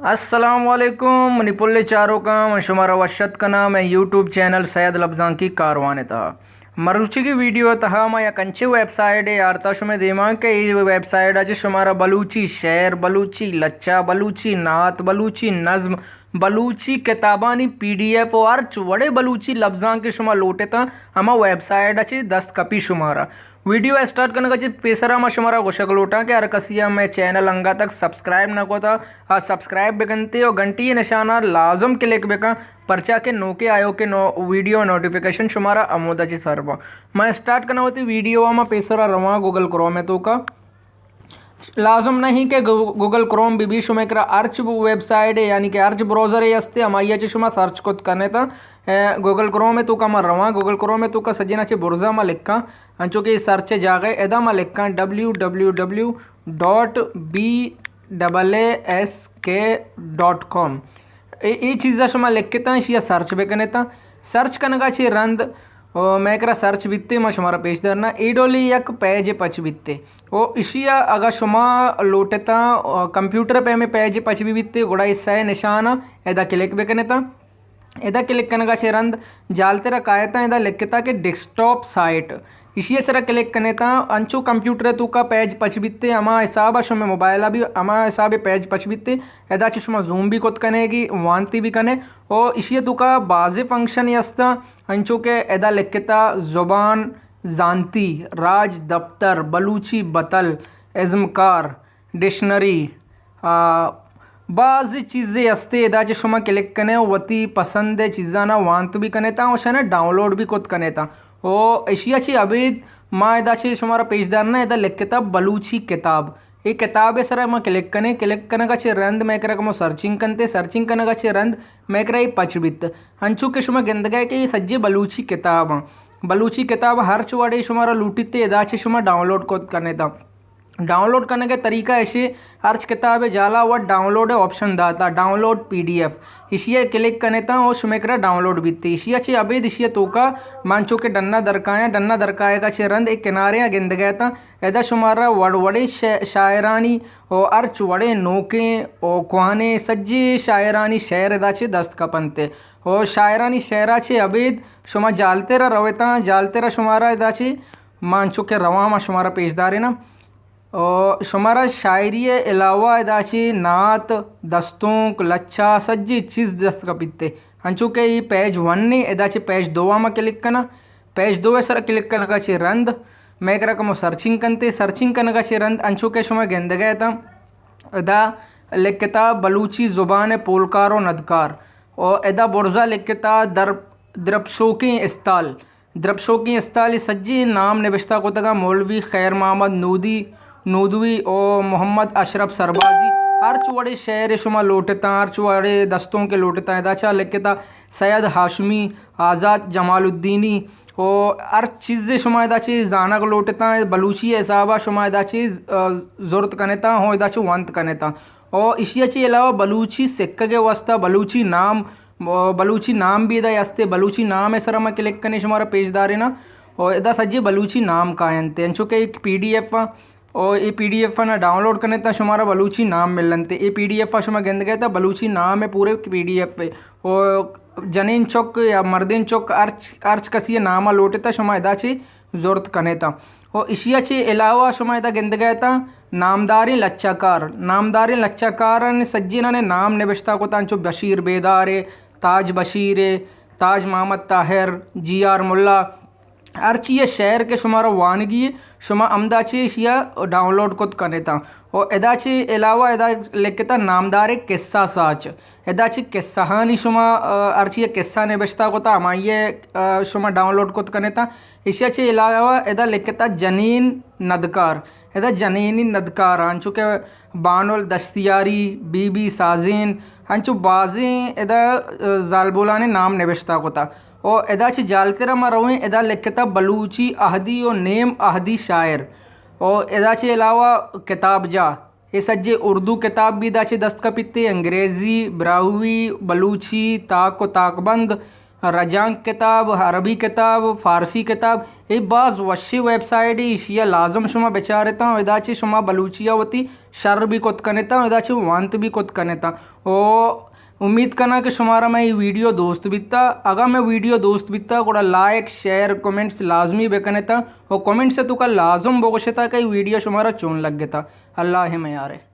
السلام علیکم منی پلیں چاروکاں، من شمارا وش ات کناں مئے یوٹیوب چینل سید لبزانکی کاروان ءِ تہا۔ مروچیگی ویڈیو ءِ تہا ما یک انچیں ویب سائٹ ءِ آرتا شمئے دیما کہ اے ویب سائٹ ءَ چہ شمارا بلوچی شعر، بلوچی لچہ، بلوچی نعت، بلوچی نظم، بلوچی کتابانی پی ڈی ایف ءُ ہرچ وڑیں بلوچی لبزانک کہ شما لوٹ اتاں، ہما ویب سائٹ ءَ چہ دست کپی شمارا۔ ویڈیو ءِ اسٹارٹ کنگ ءَ چہ پیسرا ما شمارا گوشگ لوٹاں کہ ہر کسی ءَ مئے چینل انگت تک سبسکرائب نہ کتا، آ سبسکرائب بکنتے ءُ گھنٹی ءِ نشان ءَ لازم کلک بکن، پرچا کہ نوکیں آیوکیں نو-، ویڈیو نوٹیفیکیشن شمارا ہمودا چہ سر باں۔ ما اسٹارٹ کناں وتی ویڈیو ءَ، ما پیسرا رواں گوگل کروم ءِ توکا۔ لازم نہیں کہ گو-، گوگل کروم بہ بی، شمئے کرا ہرچ ویب سائٹ ءِ، یعنی کہ ہرچ براؤزر ءِ ہستے، ہمائی ءَ چہ شما سرچ کت کن اتاں۔ اے، گوگل کروم ءِ توکا ما رواں، گوگل کروم ءِ توکا سجینا چہ برزا ما لکھاں، انچو کہ اے سرچ ءِ جاگہ ادا ما لکھاں W W W dot B double A S K dot com. اے، اے چیزا شما لکھتاں، اشیا سرچ بکنتاں۔ سرچ کنگا چہ رند، او، مئے کرا سرچ بیتے، ما شمارا پیش دارنا۔ اے ڈولی یک پیج پچ بیتے۔ او اشیا اگا شما لوٹتاں، او، کمپیوٹر پہ ہمیں پیج پچ بی بیتے، گڑا اے سئے نشانا ادا کلک بکنتاں۔ ادا کلک کنگا چہ رند جالترا کایتاں، ادا لکھتا کہ ڈیسکٹاپ سائٹ، اشی ءِ سرا کلک کنیتاں، انچو کمپیوٹر ءِ توکا پیج پچ بیتے، ہما حساب ءَ شمئے موبائل ءَ بھی ہما حساب ءَ پیج پچ بیتے، ادا چہ شما زوم بھی کت کنے گی، وانتی بھی کنے۔ او اشی ءِ توکا بازیں فنکشن ہستاں، انچو کہ ادا لکھتا زبان زانتی، راج دپتر، بلوچی بتل، ازمکار، ڈکشنری، آ، بازیں چیزے ہستے، ادا چہ شما کلک کنے و وتی پسند ءِ چیزانا وانت بھی کنے تاں و شانا ڈاؤنلوڈ بھی کت کنے تاں۔ او اشیا چہ ابید ما ادا چہ شمارا پیش دارنا، ادا لکھتا بلوچی کتاب۔ اے کتاب ءِ سرا ما کلک کنے، کلک کنگا چہ رند مئے کرا کمو سرچنگ کنتے، سرچنگ کنگا چہ رند مئے کرا اے پچ بیت۔ انچو کہ شما گندگا کہ اے سجے بلوچی کتاب آں۔ بلوچی کتاب ہرچ وڑے شمارا لوٹیتے، ادا چہ شما ڈاؤنلوڈ کت کنے تاں۔ ڈاؤنلوڈ کنگ ءِ طریقہ ایشی، ہرچ کتاب ءِ جالا وت ڈاؤنلوڈ ءِ آپشن داتا، ڈاؤنلوڈ پی ڈی ایف، ایشی ءَ کلک کنے تاں او شمئے کرا ڈاؤنلوڈ بیتے۔ ایشی ءَ چہ ابید ایشی ءِ توکا من چو کہ ڈنا درکایاں، ڈنا درکایگا چہ رند اے کنارے ءَ گندگ ءَ تاں، ادا شمارا وڑ وڑیں شے-، شاعرانی او ہرچ وڑیں نوکیں او کوہنیں سجی شاعرانی شعر ادا چہ دست کپنتے۔ او شاعرانی شعرا چہ ابید شما جالترا روتاں، جالترا شمارا ادا چہ من چو کہ رواں ما شمارا پیش داریناں۔ او شمارا شاعری ءِ علاوہ ادا چہ نعت، دستونک، لچہ، سجی چیز دست کپیت۔ انچو کہ اے پیج ون اے، ادا چہ پیج دو ءَ ما کلک کناں۔ پیج دو ءِ سرا کلک کنگا چہ رند مئے کرا کمو سرچنگ کنتے، سرچنگ کنگا چہ رند انچو کہ شما گندگ ءَ اتاں، ادا لکھتا بلوچی زبان ءِ پولکار و ندکار۔ او ادا برزا لکھتا در-، درپشوکیں استال۔ درپشوکیں استالی سجی نام نبشتہ کتگاں، مولوی خیر محمد نودی، نودوی او محمد اشرف سربازی۔ ہرچ وڑے شعر شما لوٹتاں، ہرچ وڑے دستونک لوٹتاں، ادا چا لکھتا سید ہاشمی، آزاد جمال الدینی او ہر چیزے شما ادا چہ زانگ لوٹتاں، بلوچی حسابا شما ادا چہ، آ، زرت کنتاں، ہوں ادا چہ ونت کنتاں۔ او ایشی ءَ چہ علاوہ بلوچی سکگ ءِ واستہ بلوچی نام، بلوچی نام بھی ادا ہستے، بلوچی نام ءِ سرا ما کلک کنیں شمارا پیش داریناں۔ او ادا سجی بلوچی نام کاینت، انچو کہ ایک پی ڈی ایف آ، او اے پی ڈی ایف آ نا ڈاؤنلوڈ کنیں تا شمارا بلوچی نام ملنت۔ اے پی ڈی ایف آ شما گندگے تا بلوچی نام ءِ پورے پی ڈی ایف ءِ۔ او جنین چک یا مردین چک ہرچ، ہرچ کسی ءِ نام ءَ لوٹے تا شما ادا چہ زرت کنیں تا۔ و ایشی ءَ چہ علاوہ شما ادا گندگ ءَ اتاں نامداریں لچہ کار، نامداریں لچہ کارانی سجینانی نام نبشتہ کتاں، انچو بشیر بیدار ءِ، تاج بشیر ءِ، تاج محمد طاہر، جی آر ملا، ہرچی ءِ شعر کہ شمارا وانگی ءِ، شما ہمدا چہ ایشی ءَ ڈاؤنلوڈ کت کن اتاں۔ و ادا چہ علاوہ ادا لکھتہ نامداریں قصہ ساچ۔ ادا چہ قصہانی شما، آ، ہرچی ءِ قصہ نبشتہ کتا، ہمائی ءَ، آ، شما ڈاؤنلوڈ کت کنتا۔ ایشی ءَ چہ علاوہ ادا لکھتا جنین ندکار۔ ادا جنینی ندکار، انچو کہ بانل دشتیاری، بی بی سازین، انچو بازیں ادا، آ، زالبولانی نام نبشتہ کتا۔ او ادا چہ جالتر ما رویں، ادا لکھتا بلوچی اہدی و نیم اہدی شاعر۔ او ادا چہ علاوہ کتاب جاہ۔ اے سجے اردو کتاب بھی ادا چہ دست کپیت، انگریزی، براہوئی، بلوچی، تاک و تاکبند، رجانک کتاب، عربی کتاب، فارسی کتاب، اے باز وشیں ویب سائٹے، ایشی ءَ لازم شما بچارتاں، ادا چہ شما بلوچی ءَ وتی شر بھی کت کنتاں، ادا چہ وانت بھی کت کنتاں۔ او امید کناں کہ شمارا مئے اے ویڈیو دوست بیتا۔ اگاں مئے ویڈیو دوست بیتا گڑا لائک، شیئر، کمنٹس لازمی بکنتاں۔ او کمنٹس ءِ توکا لازم بگوشتا کہ اے ویڈیو شمارا چون لگتا۔ اللہ ءِ میارے۔